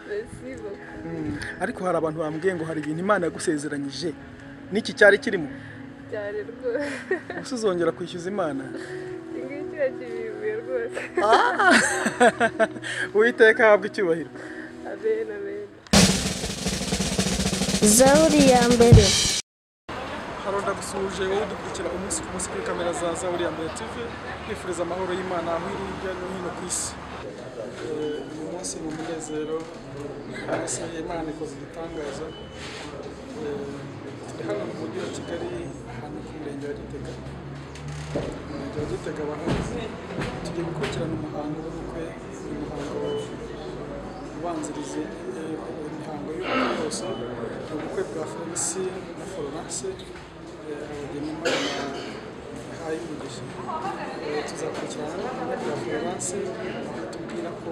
Merci beaucoup. Ariko hari abantu bambwiye ngo hari ibintu Imana yagusezeranyije, n'iki cyari kirimo? Cyane rwose. Gusa uzongera kwishyuza Imana? Iki ngiki irakibibuye rwose. Uwiteka ahabwe icyubahiro. Amen, amen. Zaburi ya mbere. Haro, ndagusuhuje wowe udukurikira umunsi ku munsi kuri kamera za Zaburi ya Mbere TV, kwifuriza amahoro y'Imana aho iri hirya no hino ku isi. Uyu munsi ni umunezero, umunsi Imana ikoze igitangaza. Turi hano mu mujyi wa Kigali, hano ku murenge wa Gitega. Umurenge wa Gitega bahazi, tugiye gukurikirana umuhango w'ubukwe, umuhango ubanziriza imihango y'ubukwe yose, ni ubukwe bwa Felix na Florence, abageni Imana ihaye umugisha. Tuzakurikirana n'ubuhamya bwa Florence, atubwira ko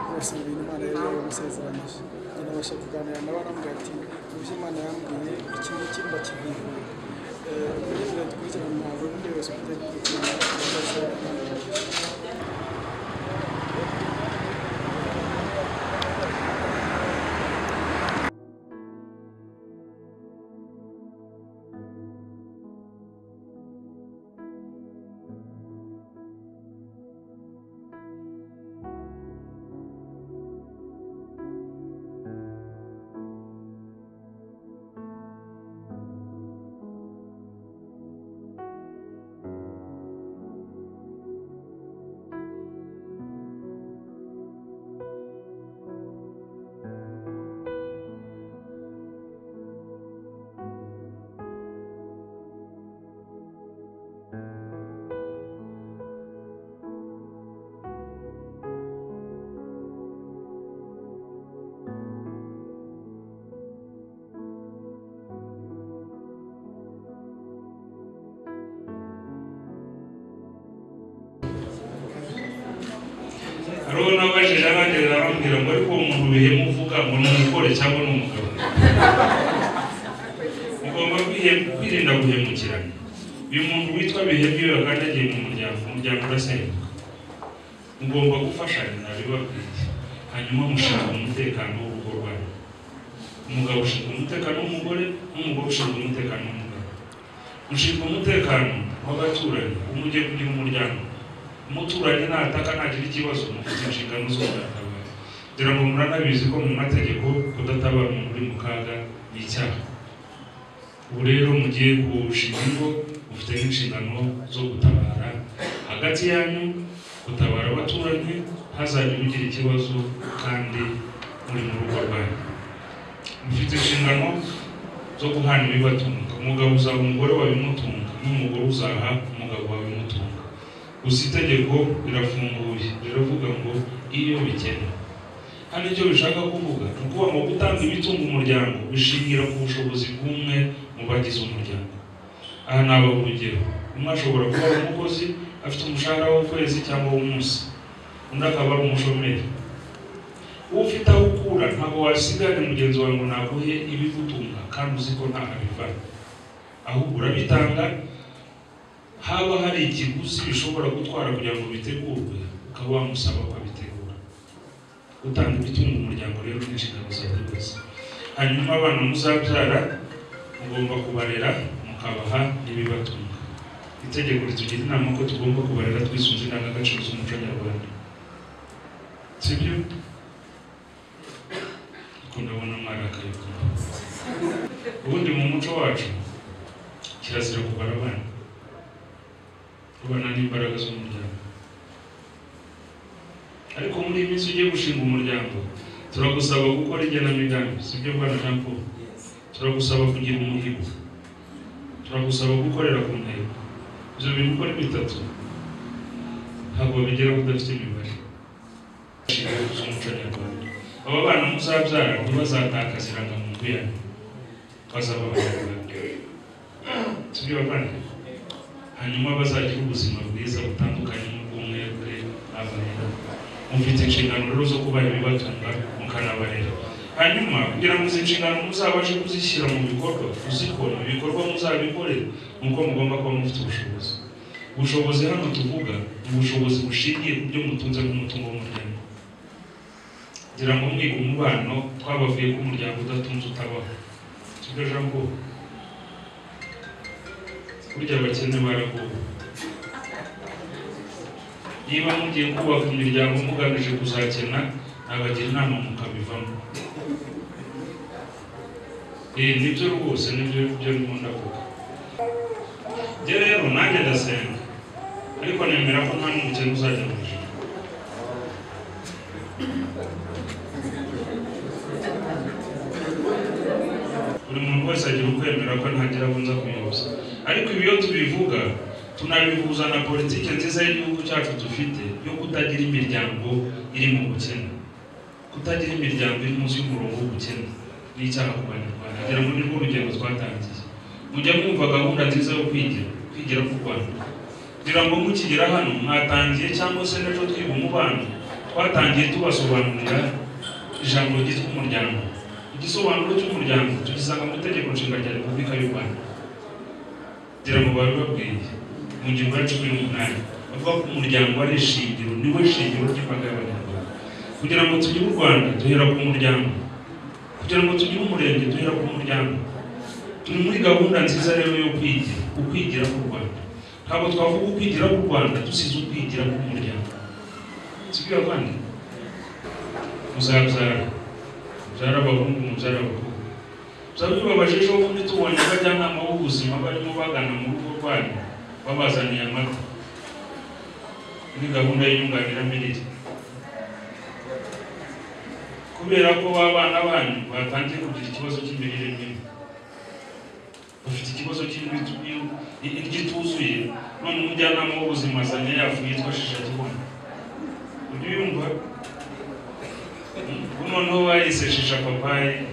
rwose ibi bintu Imana yari yaramusezeranyije. Njye nabasha kuganira nawe, arambwira ati mu byo Imana yambwiye iki ngiki ndakibihuye. Muri dukurikirana umuhango w'ubukwe yose tugiye gukurikirana ibibazo Imana umugisha. Hariho n'abajije abandi barambwira ngo ariko uwo muntu bihemu uvuga ngo ni umugore cyangwa ni umugabo. Mugomba kwirinda guhemukirana. Uyu muntu witwa Bihemu iyo yakandagiye mu muryango, umuryango urasenyuka. Mugomba gufashanya, nabibabwiye. Hanyuma mushinzwe umutekano w'urugo rwanyu. Umugabo ushinzwe umutekano w'umugore, n'umugore ushinzwe umutekano w'umugabo. Mushinzwe umutekano w'abaturanyi, umugiye kugira umuryango. Umuturanyi nataka nagira ikibazo, mufite inshingano zo kudatabara. Ngira ngo muranabizi ko mu mategeko kudatabara umuntu uri mu kaga ni icyaha. Ubu rero mugiye gushinga ingo, mufite n'inshingano zo gutabara hagati yanyu, gutabara abaturanyi, ntazagire ugira ikibazo kandi muri mu rugo rwanyu. Mufite inshingano zo guhana ibibatunga. Umugabo uzaha umugore wabimutunga, n'umugore uzaha umugabo wabimutunga. Gusa itegeko rirafunguye, riravuga ngo iyo bikenewe. Hano icyo bishaka kuvuga ni ukuvuga ngo gutanga ibitunga umuryango bishingira ku bushobozi bw'umwe mu bagize umuryango. Aha nabaha urugero, umwe ashobora kuba ari umukozi afite umushahara w'ukwezi cyangwa w'umunsi, undi akaba ari umushomeri. Ufite aho ukura ntabwo wasigana mugenzi wawe ngo naguhe ibigutunga kandi uzi ko ntaho abivana, ahubwo urabitanga. Haba hari ikiguzi bishobora gutwara kugira ngo bitegurwe, ukaba wamusaba ko abitegura. Gutanga ibitunga umuryango rero ni inshingano za buri wese. Hanyuma abana muzabyara mugomba kubarera mukabaha n'ibibatunga. Itegeko ritugira inama ko tugomba kubarera twisunze indangagaciro z'umuco nyarwanda, sibyo? Kuko ndabona mwarakaye. Ubundi mu muco wacu kirazira kubara abana, kubana n'imbaraga z'umuryango. Ariko muri iyi minsi ugiye gushinga umuryango, turagusaba gukora igenamigambi, sibyo bwana Jean Paul? Turagusaba kugira umuhigo, turagusaba gukorera ku ntego. Ibyo bintu uko ari bitatu ntabwo babigeraho udafite imibare z'umuco nyarwanda. Aba bana muzabyara ntibazatakaza irangamuntu yanyu, bazaba abanyarwanda, sibyo bavandimwe? Hanyuma bazagira ubuzima bwiza butandukanye n'ubw'umwebwe abarera. Mufite inshingano rero zo kubaha ibibatunga mukanabarera. Hanyuma kugira ngo izi nshingano muzabashe kuzishyira mu bikorwa, kuzikora ibikorwa muzabikore, nuko mugomba kuba mufite ubushobozi. Ubushobozi hano tuvuga ni ubushobozi bushingiye ku byo mutunze nk'umutungo w'umuryango. Ngira ngo mwiga umubano twabavuye ko umuryango udatunze utabaho. Sibyo Jean Paul? Burya abakene baragowe. Niba mugiye kubaka imiryango mugamije kuzakena, nabagira inama mukabivamo. Nibyo rwose, nibyo byo ndimo ndavuga. Njye rero nanjye ndasenga, ariko nemera ko nta n'umukene uzajya mu ijuru. Buri muntu wese agira ukwemera ko ntagira abo nza kuyoboza. Ariko ibi iyo tubivuga tunabihuza na politiki nziza y'igihugu cyacu dufite yo kutagira imiryango iri mu bukene. Kutagira imiryango iri munsi y'umurongo w'ubukene ni icyaha ku Banyarwanda. Ngira ngo nirwo rugendo twatangiye. Mujya mwumva gahunda nziza yo kwigira ku Rwanda. Ngira ngo mukigera hano mwatangiye, cyangwa se n'ejo twiga umubano, twatangiye tubasobanurira ijambo ryitwa umuryango. Igisobanuro cy'umuryango tugisanga mu itegeko nshinga rya Repubulika y'u Rwanda. Ngira ngo babibabwiye mu ngingo ya 18 bavuga ko umuryango ari ishingiro, niwe shingiro ry'imbaga y'Abanyarwanda. Kugira ngo tugire u Rwanda duhera ku muryango, kugira ngo tugire umurenge duhera ku muryango. Turi muri gahunda nziza rero yo kwigira, ukwigira ku Rwanda. Ntabwo twavuga ukwigira ku Rwanda dusize ukwigira ku muryango. Sibyo bavandi? Muzabyara, mubyara abahungu, mubyara abakobwa. Bizaba bibabaje ejo bundi tubonye abajyanama b'ubuzima barimo bagana mu rugo rwanyu babazaniye amata muri gahunda y'inyunganiramirire, kubera ko abana banyu batangiye kugira ikibazo cy'imirire mibi, bafite ikibazo cy'indyo ituzuye. None umujyanama w'ubuzima azanye ya fu yitwa shisha kibono, ujya uyumva? Ubu noneho bayise shisha papayi,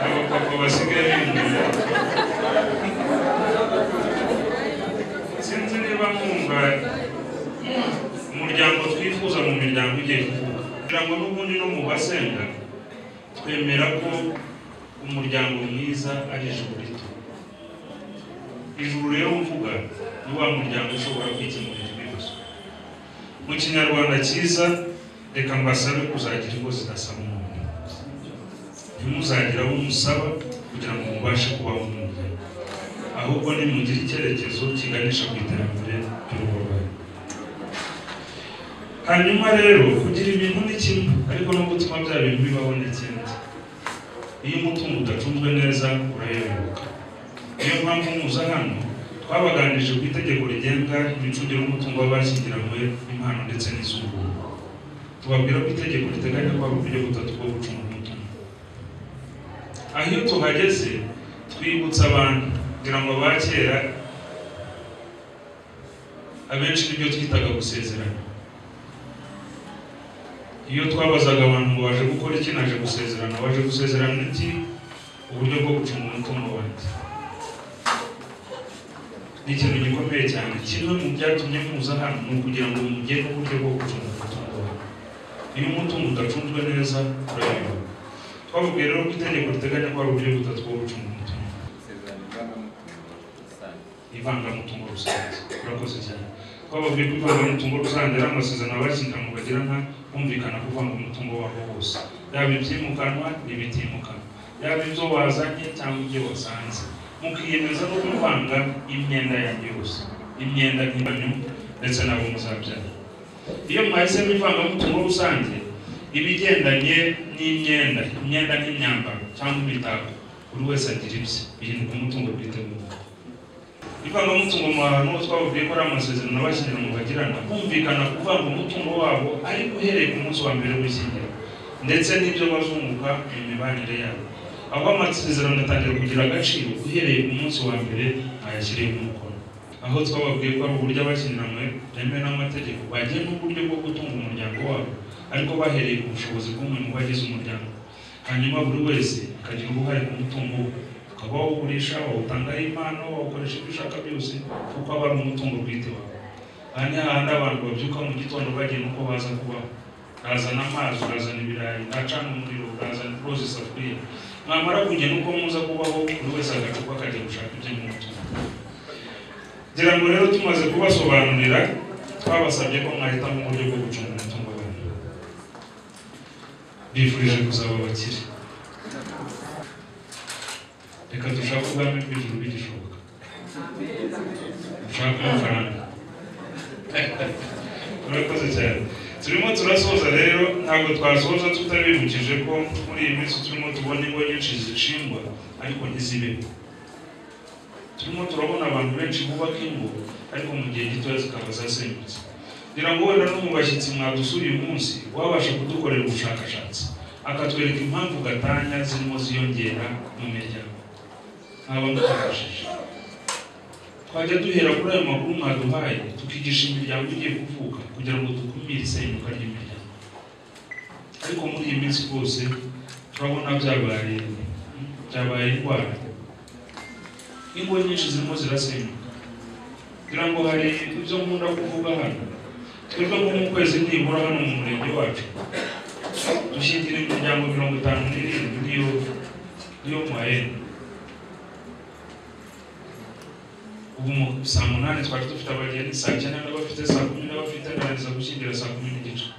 abapapa basigaye biyumvira. Sinzi niba mwumva umuryango twifuza mu miryango igiye kuvuka. Kugira ngo n'ubundi no mu basenga twemera ko umuryango mwiza ari ijuru rito. Ijuru rero mvuga ni wa muryango ushobora kwikemurira ibibazo. Mu Kinyarwanda cyiza, reka mbasabe kuzagira ingo zidasaba umuntu. Ntimuzagire abo musaba kugira ngo mubashe kubaho mu muryango, ahubwo nimugire icyerekezo kiganisha ku iterambere ry'urugo rwanyu. Hanyuma rero kugira ibintu ni kimwe, ariko no gutuma bya bintu bibaho ni ikindi. Iyo umutungo udacunzwe neza urayoyoka. Niyo mpamvu muza hano twabaganirije ku itegeko rigenga imicungire y'umutungo w'abashyingiranywe, impano ndetse n'izungura. Tubabwira ko itegeko riteganya ko hari uburyo butatu bwo gucunga umutungo. Aho iyo tuhageze twibutsa abantu, kugira ngo abakera abenshi nibyo twitaga gusezerana. Iyo twabazaga abantu ngo baje gukora iki, naje gusezerana, baje gusezerana iki? Uburyo bwo gucunga umutungo wanjye. Ni ikintu gikomeye cyane. Kimwe mu byatumye muza hano ni ukugira ngo mugire uburyo bwo gucunga umutungo wawe. Iyo umutungo udacunzwe neza urayoyoka. Twababwiye rero ko itegeko riteganya ko hari uburyo butatu bwo gucunga umutungo. Ivangamutungo rusange. Urakoze cyane. Twababwiye ko ivangamutungo rusange ari amasezerano abashyingiranywe bagirana bumvikana kuvanga umutungo wabo wose, yaba ibyimukanwa n'ibitimukanwa, yaba ibyo wazanye cyangwa ibyo wasanze, mukiyemeza no kuvanga imyenda yanyu yose, imyenda nk'ibanyu ndetse n'abo muzabyara. Iyo mwahisemo ivangamutungo rusange, ibigendanye n'imyenda, imyenda nk'imyambaro cyangwa imitako, buri wese agira ibye, bihinduka umutungo bwite w'umuntu. Ivangamutungo mu hantu twababwiye ko ari amasezerano abashyingiranywe bagirana bumvikana kuvanga umutungo wabo ariko uhereye ku munsi wa mbere w'ishyingira, ndetse n'ibyo bazunguka mu mibanire yabo. Aho amasezerano atangira kugira agaciro uhereye ku munsi wa mbere ayashyiriyeho umukono. Aho twababwiye ko ari uburyo abashyingiranywe byemewe n'amategeko bagena uburyo bwo gutunga umuryango wabo, ariko bahereye ku bushobozi bw'umwe mu bagize umuryango. Hanyuma buri wese akagira uruhare ku mutungo we, ukaba wawugurisha, wawutangaho impano, wawukoresha ibyo ushaka byose, kuko aba ari umutungo bwite wawe. Aha ni hahandi abantu babyuka mu gitondo bagena uko baza kubaho. Urazana amazi, urazana ibirayi, uracana umuriro, urazana koza isafuriya. Mwamara kugena uko muza kubaho, buri wese agacupa akajya gushaka ibyo mu mutungo. Ngira ngo rero tumaze kubasobanurira, twabasabye ko mwahitamo uburyo bwo gucunga umutungo wanyu. Bifurije kuzaba abakire. Reka dushake ubwami bw'ijuru bigishoboka. Dushake amafaranga. Murakoze cyane. Turimo turasoza rero, ntabwo twasoza tutabibukije ko muri iyi minsi turimo tubona ingo nyinshi zishingwa ariko ntizibeho. Turimo turabona abantu benshi bubaka ingo ariko mu gihe gitoya zikaba zasenyutse. Ngira ngo wenda no mu bashyitsi mwadusuye uyu munsi wabasha kudukorera ubushakashatsi akatwereka impamvu gatanya zirimo ziyongera mu miryango. Nkaba mudufashije twajya duhera kuri ayo makuru mwaduhaye tukigisha imiryango igiye kuvuka kugira ngo dukumire isenyuka ry'imiryango. Ariko muri iyi minsi rwose turabona byabaye indwara. Ingo nyinshi zirimo zirasenyuka. Kugira ngo hari ibyo nkunda kuvuga hano, twebwe nko mu kwezi nibura hano mu murenge wacu dushyingira imiryango 57 niyo mwayene. Ubu saa 8 twari dufite abageni, saa 9 n'abafite, saa 10 n'abafite, ndarangiza gushyingira saa 10:15.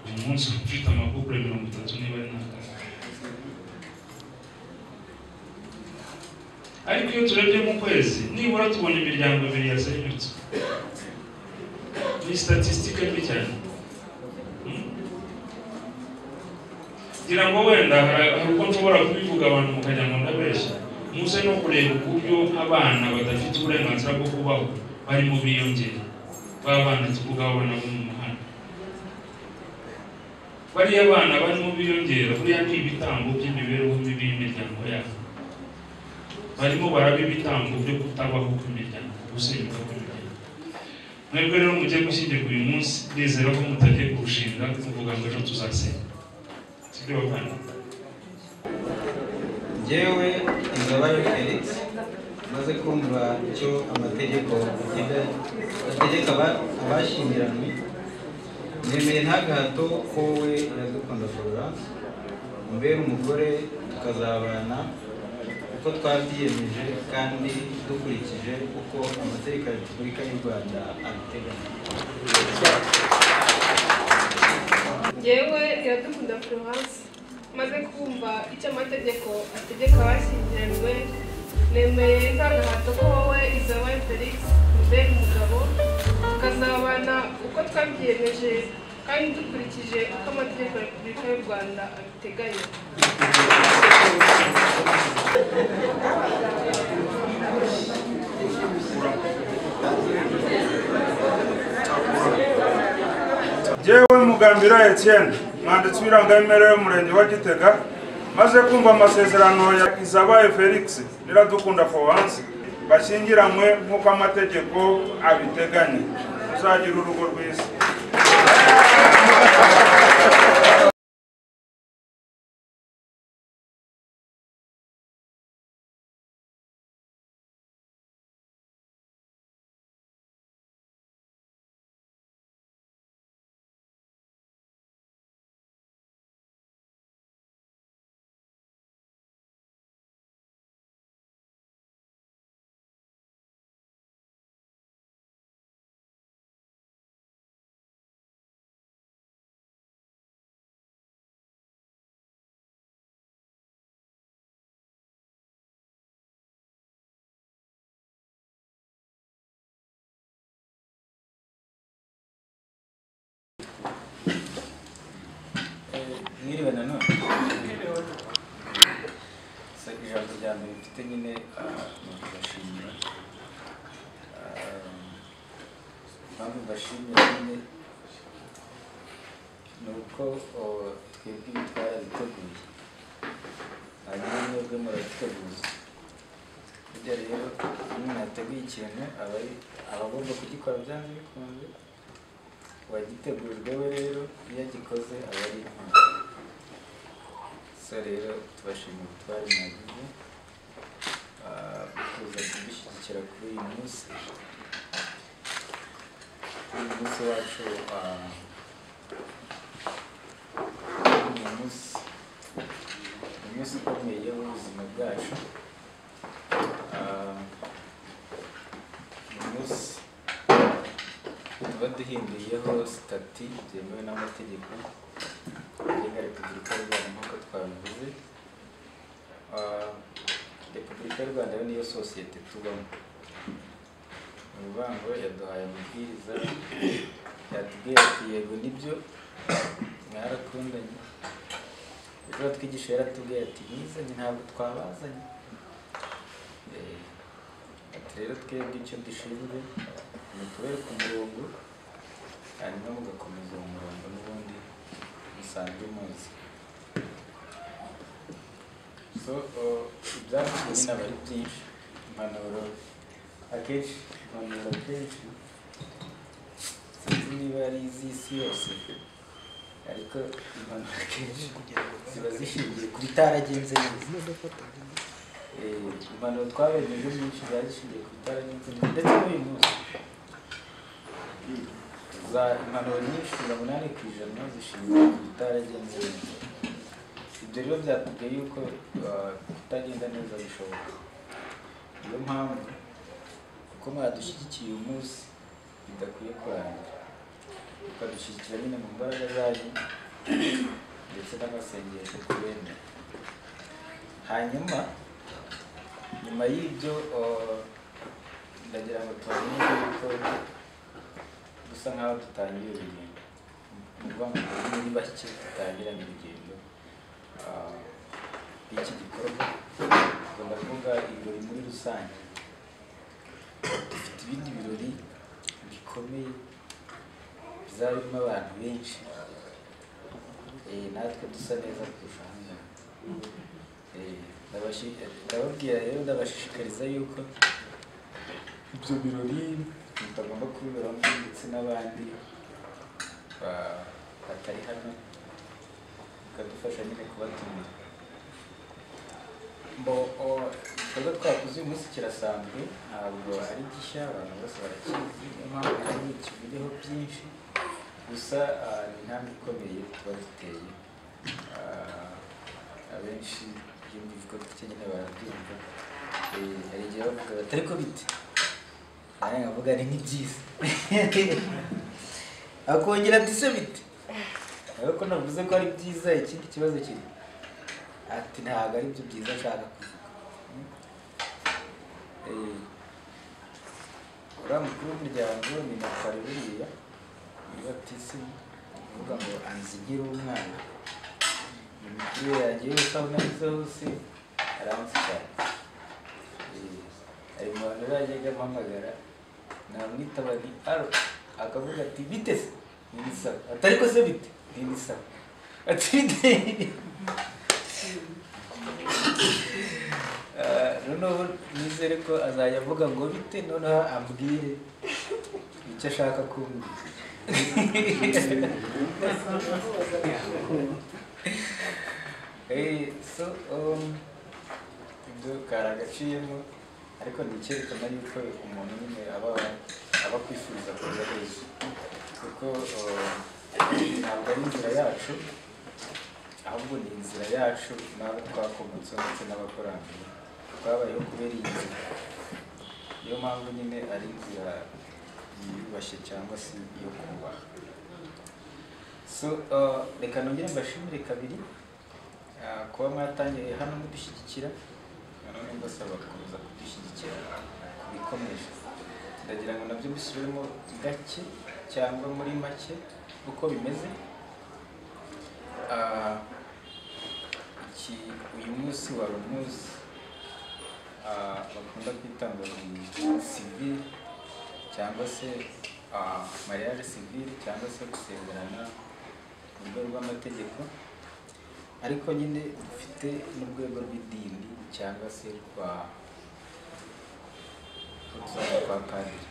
Uyu munsi mfite amakupure 30 niba ari n'akazi. Ariko iyo turebye mu kwezi nibura tubona imiryango 2 yasenyutse. Ni statistique mbi cyane. Ngira ngo wenda hari uko nshobora kubivuga abantu mukajya ngo ndabeshya. Muze no kureba uburyo abana badafite uburenganzira bwo kubaho barimo biyongera. Ba bana tuvuga abana bo mu muhanda, bariya bana barimo biyongera buriya ni ibitambo by'imibereho mibi y'imiryango yabo. Barimo baraba ibitambo byo kutabaho kw'imiryango, gusenyuka kw'imiryango. Mwebwe rero mugiye gushyingirwa uyu munsi, ndizera ko mutagiye kurushinga muvuga ngo ejo tuzasenya. Sibyo bavandimwe? Njyewe Ingabayo Felix maze kumva icyo amategeko ategeka abashyingiranywe, nemeye nta gahato ko wowe Iradukunda Florence umbera umugore tukazabana uko twabyiyemeje kandi dukurikije uko amategeko ya Repubulika y'u Rwanda abiteganya. Njyewe Iradukunda Florence maze kumva icyo amategeko ategeka abashyingiranywe, nemeye nta gahato ko wowe Izabayo Felix umbera umugabo tukazabana uko twabyiyemeje kandi dukurikije uko amategeko ya Repubulika y'u Rwanda abiteganya. Njyewe Mugambira Etienne, mwanditsi w'irangamimerere y'umurenge wa Gitega, maze kumva amasezerano ya Izabaye Felix n'Iradukunda Florence bashyingiranywe nk'uko amategeko abiteganya. Muzagira urugo rwiza. Mwiriwe nanone. Ijambo rya mbere mfite nyine ni ukubashimira. Impamvu mbashimira nyine ni uko twebwe ibi twarabiteguye, hanyuma mwebwe murabiteguza. Burya rero iyo umuntu yateguye ikintu aba agomba kugikora byanze bikunze. Uwagitegujwe we rero iyo agikoze aba ari intwari. So rero tubashimira ubutwari mwagize kuza kudushyigikira kuri uyu munsi, kuri uyu munsi wacu. Ni umunsi ukomeye w'ubuzima bwacu. Ni umunsi tuba duhinduyeho sitati byemewe n'amategeko agenga Repubulika y'u Rwanda yo niyo sosiyete tubamo. Ni ukuvuga ngo yaduhaye amabwiriza, yatubwiye ati yego nibyo mwarakundanye. Ejo twigisha yaratubwiye ati mwizanye ntabwo twabazanye. Ati rero twebwe icyo dushinzwe ni ukubereka umurongo, hanyuma mugakomeza uwo murongo n'ubundi musanzwe muzi. So ibyavuzwe nyine aba ari byinshi, impanuro akenshi sinzi niba ari iz'isi yose, ariko impanuro akenshi ziba zishingiye ku bitaragenze neza. Impanuro twabonye ejo nyinshi ziba zishingiye ku bitaragenze neza, ndetse n'uyu munsi za impanuro nyinshi 80% zishingiye ku bitaragenze neza. Ibyo rero byatubwiye yuko kutagenda neza bishoboka. Niyo mpamvu kuko mwadushyigikiye uyu munsi bidakwiye kurangira, tukadushyigikira nyine mu mbaraga zanyu ndetse n'amasengesho kubemera. Hanyuma nyuma y'ibyo ndagira ngo tubamenye yuko dusa nk'aho dutangiye urugendo. Ni ukuvuga ngo muri bake dutangiranye urugendo iki gikorwa. Ubwo ndavuga ibirori muri rusange. Dufite ibindi birori bikomeye bizaba birimo abantu benshi, natwe dusa neza kurusha aha ngaha. Ndababwira rero, ndabashishikariza yuko ibyo birori mutagomba kubiberamo ndetse n'abandi batari hano, bikadufasha nyine kubatumira. Igikorwa twakoze uyu munsi kirasanzwe, ntabwo ari gishya, abantu bose barakizi, niyo mpamvu nari kivugeho byinshi. Gusa ni intambwe ikomeye tuba duteye. Abenshi iyo mbivuga gutya nyine barabyumva. Hari igihe bavuga bati ariko bite, nanjye nkavuga ni byiza, akongera ati se bite, ariko navuze ko ari byiza. Ikindi kibazo kiri ati ntabwo ari byo byiza nshaka kuvuga. Uriya mukuru w'umuryango ni Natali buriya muri batisimu, uvuga ngo anzigire umwana. Mu mikurire yanjye yose aho nanyuze hose aranzi cyane. Ari mu bantu bajyaga ampamagara, namwitaba ni aro, akavuga ati bite se, ni sawa, ati ariko se bite, ni sawa, ati bite. Noneho nizere ko azajya avuga ngo bite, noneho ambwire icyo ashaka kumbwira. So ibyo kari agaciyemo, ariko ni icyerekana yuko umuntu nyine aba kwifuza kuza heza, kuko ntabwo ari inzira yacu, ahubwo ni inzira yacu n'abo twakomotseho ndetse n'abakurambere twabayeho kubera iyi nzira. Niyo mpamvu nyine ari inzira yiyubashye cyangwa se iyo kubaha. So reka nongere mbashimire kabiri kuba mwatangiye hano mudushyigikira, nanone mbasaba gukomeza kudushyigikira kubikomeje. Ndagira ngo nabyo mbisubiremo gake cyangwa muri make uko bimeze. Uyu munsi wari umunsi bakunda kwita ngo ni civil cyangwa se mariage civil cyangwa se gusezerana mu rwego rw'amategeko, ariko nyine dufite n'urwego rw'idini cyangwa se rwa padiri,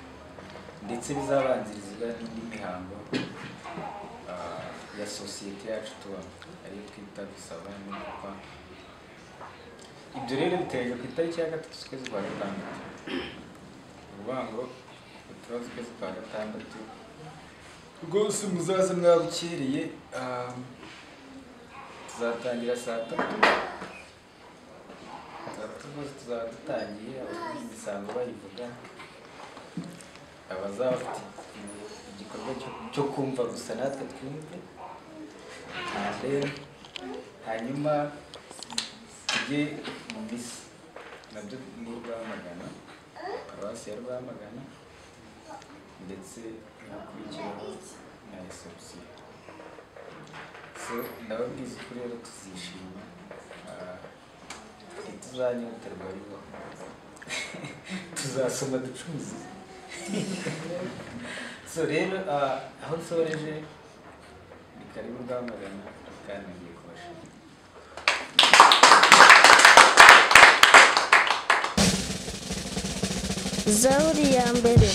ndetse bizabanzirizwa n'indi mihango ya sosiyete yacu tubamo, ariyo twita gusaba no gukwa. Ibyo rero bitegereje ku itariki ya 3 z'ukwezi kwa gatandatu. Ni ukuvuga ngo utubazo ukwezi kwa gatandatu rwose muzaze mwabukereye. Tuzatangira saa 3 rwose tuzaba dutangiye, abavuga imisango bayivuga, abazaba bafite igikorwa cyo kumva gusa natwe twumve, hanyuma tujye mu misa. Nabyo ni Rwamagana, paruwasi ya Rwamagana, ndetse hakurikiraho na reception. So ndababwiza ukuri rero, tuzishima, ntituzanyoterwa bibaho, tuzasoma ducuruze. So rero aho nsoreje ni karibu Rwamagana, kandi ngiye kubashimira. Zaburi ya mbere.